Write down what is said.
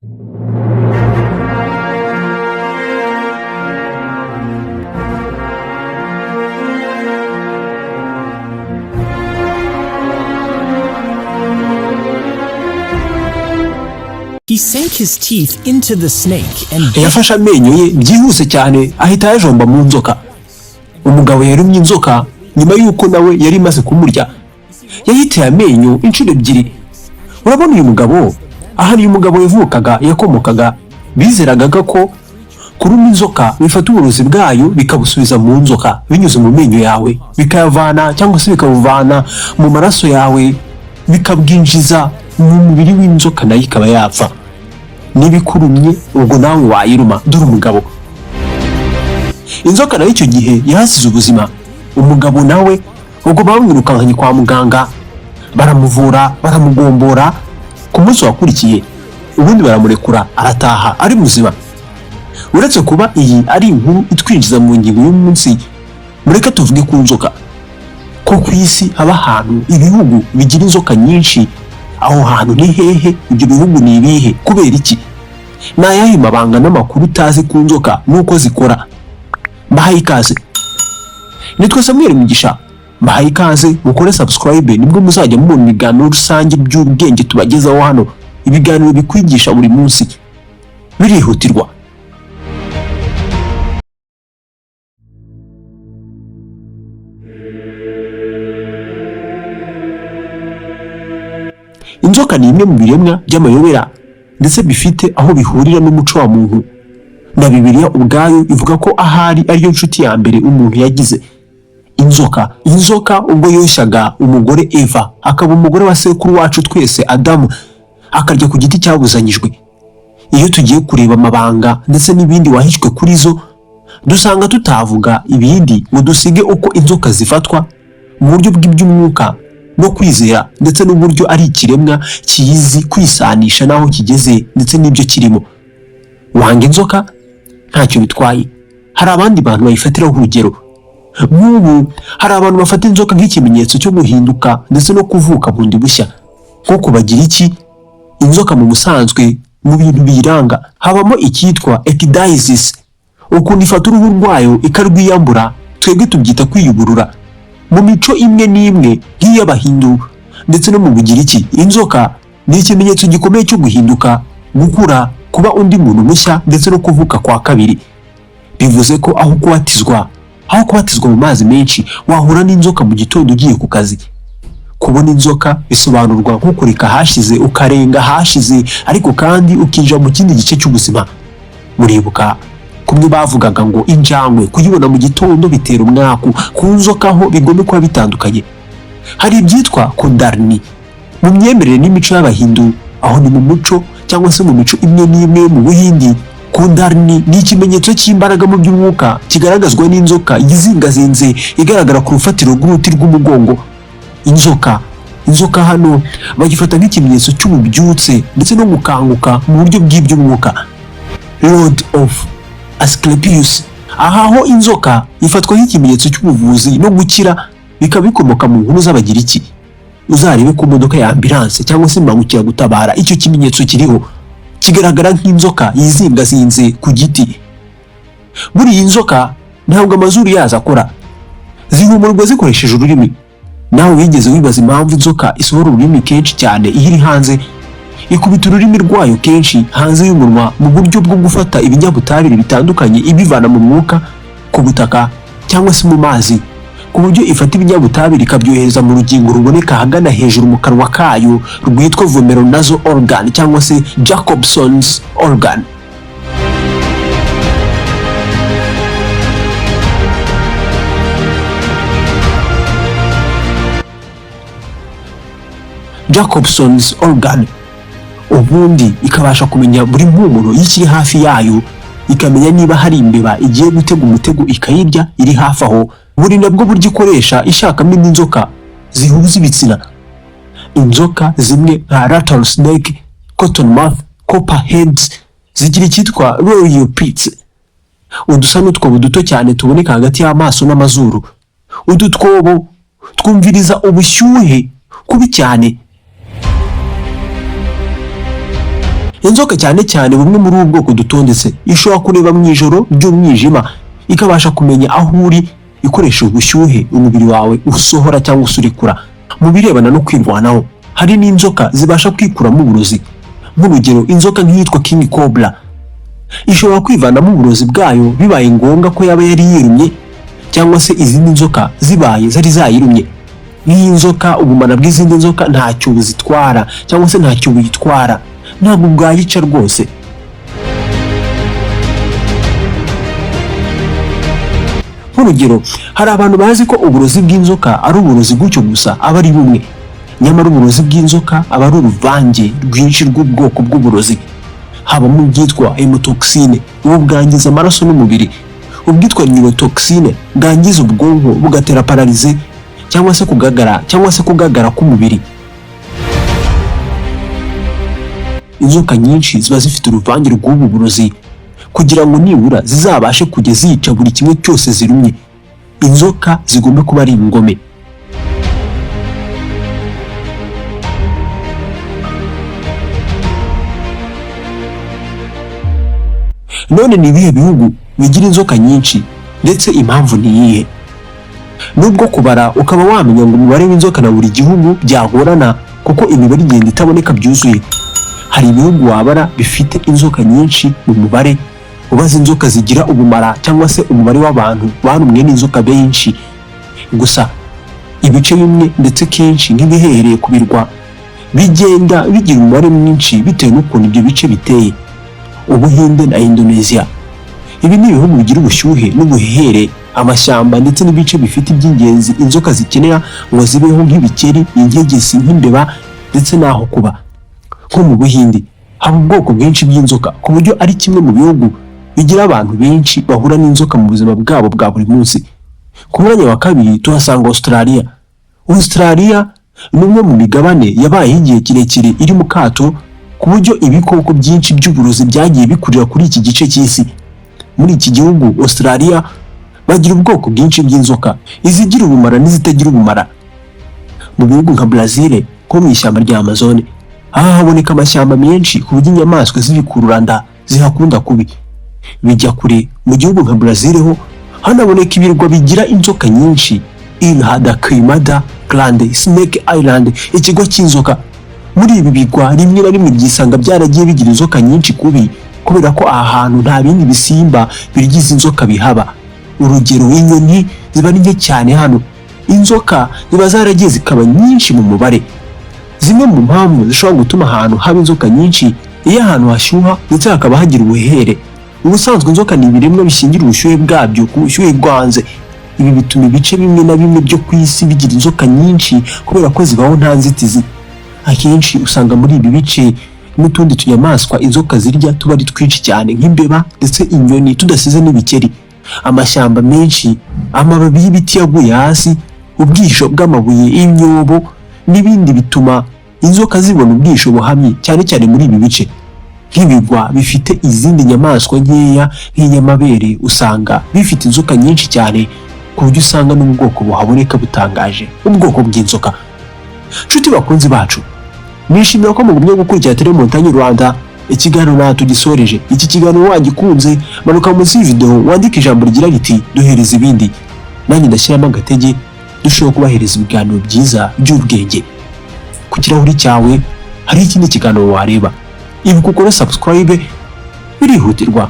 He sank his teeth into the snake and Yafashe amenyo ye byihuse cyane, ahita ayajomba mu nzoka. Umugabo yarumye inzoka nyuma y'uko nawe yari imaze kumurya. Yayiteye amenyo inshuro ebyiri. Urabona uyu mugabo, ahari uyu mugabo yavukaga, yakomokaga, bizeraga ko kuruma inzoka bifata uburozi bwayo bikabusubiza mu nzoka binyuze mu menyo yawe, bikayavana cyangwa se bikabuvana mu maraso yawe, bikabwinjiza mu mubiri w'inzoka, nayo ikaba yapfa. Niba ikurumye, ubwo nawe wayiruma. Dore umugabo, inzoka nayo icyo gihe yahasize ubuzima. Umugabo nawe ubwo bamwirukankanye kwa muganga, baramuvura, baramugombora. Ku munsi wakurikiye ubundi baramurekura, arataha ari muzima. Uretse kuba iyi ari inkuru itwinjiza mu ngingo y'umunsi, mureke tuvuge ku nzoka, ko ku isi haba ahantu ibihugu bigira inzoka nyinshi. Aho hantu ni hehe? Ibyo bihugu ni ibihe? Kubera iki? Ni ayahe mabanga n'amakuru utazi ku nzoka n'uko zikora? Mbahaye ikaze, nitwa Samuel Mugisha. Mbahaye ikaze, mukore subscribe, nibwo muzajya mubona ibiganiro rusange by'ubwenge tubagezaho hano, ibiganiro bikwigisha buri munsi, birihutirwa. Inzoka ni imwe mu biremwa by'amayobera ndetse bifite aho bihurira n'umuco wa muntu. Na Bibiliya ubwayo ivuga ko ahari ariyo nshuti ya mbere umuntu yagize. Inzoka ubwo yoshyaga umugore Eva, akaba umugore wa sekuru wacu twese Adamu, akarya ku giti cyabuzanyijwe. Iyo tugiye kureba amabanga ndetse n'ibindi wahishwe kuri zo, dusanga tutavuga ibindi ngo dusige uko inzoka zifatwa mu buryo bw'iby'umwuka no kwizera, ndetse n'uburyo ari ikiremwa kizi kwisanisha n'aho kigeze ndetse n'ibyo kirimo. Wanga inzoka, ntacyo bitwaye, hari abandi bantu bayifatiraho urugero. Nk'ubu hari abantu bafata inzoka nk'ikimenyetso cyo guhinduka ndetse no kuvuka bundi bushya, nko kubagira iki. Inzoka mu busanzwe, mu bintu biyiranga habamo icyitwa ecdysis, ukuntu ifata uruhu rwayo ikarwiyambura, twebwe tubyita kwiyuburura. Mu mico imwe n'imwe nk'iy'Abahindu ndetse no mu Bugiriki, inzoka ni ikimenyetso gikomeye cyo guhinduka, gukura, kuba undi muntu mushya ndetse no kuvuka kwa kabiri. Bivuze ko aho kubatizwa mu mazi menshi, wahura n'inzoka mu gitondo ugiye ku kazi. Kubona inzoka bisobanurwa nko kureka ahashize, ukarenga ahashize, ariko kandi ukinjira mu kindi gice cy'ubuzima. Muribuka kumwe bavugaga ngo injangwe kuyibona mu gitondo bitera umwaku? Ku nzoka ho bigomba kuba bitandukanye. Hari ibyitwa kundalini mu myemerere n'imico y'Abahindu, aho ni mu muco cyangwa se mu mico imwe n'imwe yo mu Buhindi. Kundalini ni ikimenyetso cy'imbaraga mu by'umwuka kigaragazwa n'inzoka yizingazinze igaragara ku rufatiro rw'uruti rw'umugongo. Inzoka hano bagifata nk'ikimenyetso cy'ububyutse ndetse no gukanguka mu buryo bw'iby'umwuka. Rod of Asclepius, aha ho inzoka ifatwa nk'ikimenyetso cy'ubuvuzi no gukira, bikaba bikomoka mu nkuru z'Abagiriki. Uzarebe ku modoka ya ambulance cyangwa se imbangukiragutabara, icyo kimenyetso kiriho kigaragara nk'inzoka yizingazinze ku giti. Buriya inzoka ntabwo amazuru yazo akora, zihumurwa zikoresheje ururimi. Nawe wigeze wibaza impamvu inzoka isohora ururimi kenshi cyane iyo iri hanze? Ikubita ururimi rwayo kenshi hanze y'umunwa mu buryo bwo gufata ibinyabutabire bitandukanye, ibivana mu mwuka, ku butaka cyangwa se mu mazi, ku buryo ifata ibinyabutabire ikabyohereza mu rugingo ruboneka ahagana hejuru mu kanwa kayo rwitwa vomeronasal organ cyangwa se Jacobson's organ. Jacobson's organ, ubundi ikabasha kumenya buri mpumuro y'ikiri hafi yayo, ikamenya niba hari imbeba igiye gutega umutego ikayirya iri hafi aho. Buri nabwo buryo ikoresha ishakamo indi nzoka zihuza ibitsina. Inzoka zimwe nka rattlesnake, cottonmouth, copperheads zigira icyitwa loreal pits, udusa n'utwobo duto cyane tuboneka hagati y'amaso n'amazuru. Utu twobo twumviriza ubushyuhe kubi cyane. Inzoka, cyane cyane bumwe muri ubu bwoko dutondetse, ishobora kureba mu ijoro ry'umwijima, ikabasha kumenya aho uri ikoresha ubushyuhe umubiri wawe usohora cyangwa se urekura. Mu birebana no kwirwanaho, hari n'inzoka zibasha kwikuramo uburozi. Nk'urugero, inzoka nk'iyitwa king cobra ishobora kwivanamo uburozi bwayo bibaye ngombwa ko yaba yari yirumye, cyangwa se izindi nzoka zibaye zari zayirumye. Nk'iyi nzoka, ubumara bw'izindi nzoka ntacyo buzitwara cyangwa se ntacyo buyitwara, ntabwo bwayica rwose. Nk'urugero, hari abantu bazi ko uburozi bw'inzoka ari uburozi gutyo gusa, aba ari bumwe. Nyamara uburozi bw'inzoka aba ari uruvange rwinshi rw'ubwoko bw'uburozi. Habamo ubwitwa hemotoxine, ubu bwangiza amaraso n'umubiri, ubwitwa neurotoxine bwangiza ubwonko bugatera pararize cyangwa se kugagara, cyangwa se kugagara k'umubiri. Inzoka nyinshi ziba zifite uruvange rw'ubu burozi kugira ngo nibura zizabashe kujya zica buri kimwe cyose zirumye. Inzoka zigomba kuba ari ingome. None ni ibihe bihugu bigira inzoka nyinshi, ndetse impamvu ni iyihe? Nubwo kubara ukaba wamenya ngo umubare w'inzoka na buri gihugu byagorana, kuko imibare igenda itaboneka byuzuye, hari ibihugu wabara bifite inzoka nyinshi mu mubare ubaza inzoka zigira ubumara, cyangwa se umubare w'abantu barumwe n'inzoka benshi. Gusa ibice bimwe, ndetse kenshi nk'ibiherereye ku birwa, bigenda bigira umubare mwinshi bitewe n'ukuntu ibyo bice biteye. Ubuhinde na Indonesia, ibi ni ibihugu bigira ubushyuhe n'ubuhehere, amashyamba ndetse n'ibice bifite iby'ingenzi inzoka zikenera ngo zibeho, nk'ibikeri, inkegesi, nk'imbeba ndetse n'aho kuba. Nko mu Buhinde haba ubwoko bwinshi bw'inzoka, ku buryo ari kimwe mu bihugu bigira abantu benshi bahura n'inzoka mu buzima bwabo bwa buri munsi. Ku mwanya wa kabiri tuhasanga Australia. Australia ni umwe mu migabane yabayeho igihe kirekire iri mu kato, ku buryo ibikoko byinshi by'uburozi byagiye bikurira kuri iki gice cy'isi. Muri iki gihugu Australia bagira ubwoko bwinshi bw'inzoka, izigira ubumara n'izitagira ubumara. Mu bihugu nka Brazil, nko mu ishyamba rya Amazon, aha haboneka amashyamba menshi ku buryo inyamaswa z'ibikururanda zihakunda kubi. Bijya kure, mu gihugu nka Brazil ho hanaboneka ibirwa bigira inzoka nyinshi, Ilha da Queimada Grande, Snake Island, ikigo cy'inzoka. Muri ibi bigwa rimwe na rimwe byisanga byaragiye bigira inzoka nyinshi kubi, kubera ko aha hantu nta bindi bisimba birya izi nzoka bihaba. Urugero, inyoni ziba ari nke cyane hano, inzoka ziba zaragiye zikaba nyinshi mu mubare. Zimwe mu mpamvu zishobora gutuma ahantu haba inzoka nyinshi, iyo ahantu hashyuha ndetse hakaba hagira ubuhehere. Ubusanzwe inzoka ni ibiremwa bishingira ubushyuhe bwabyo ku bushyuhe bwo hanze. Ibi bituma ibice bimwe na bimwe byo ku isi bigira inzoka nyinshi, kubera ko zibaho nta nzitizi. Akenshi usanga muri ibi bice n'utundi tunyamaswa inzoka zirya tuba ari twinshi cyane, nk'imbeba ndetse inyoni, tudasize n'ibikeri. Amashyamba menshi, amababi y'ibiti yaguye hasi, ubwisho bw'amabuye, imyobo n'ibindi bituma inzoka zibona ubwisho buhamye, cyane cyane muri ibi bice. Nk'ibigwa bifite izindi nyamaswa nkeya nk'inyamabere, usanga bifite inzoka nyinshi cyane, ku buryo usanga n'ubwoko buhaboneka butangaje, ubwoko bw'inzoka. Nshuti bakunzi bacu, nishimira ko mugumye gukurikira Tele Montagne Rwanda. Ikiganiro naha tugisoreje. Iki kiganiro wagikunze, manuka munsi y'iyi wandike ijambo rigira riti "Duhereza ibindi", nanjye ndashyiramo agatege dushobora kubahereza ibiganiro byiza by'ubwenge. Ku kirahuri cyawe hari ikindi kiganiro wareba. Ibuka ukore subscribe, birihutirwa.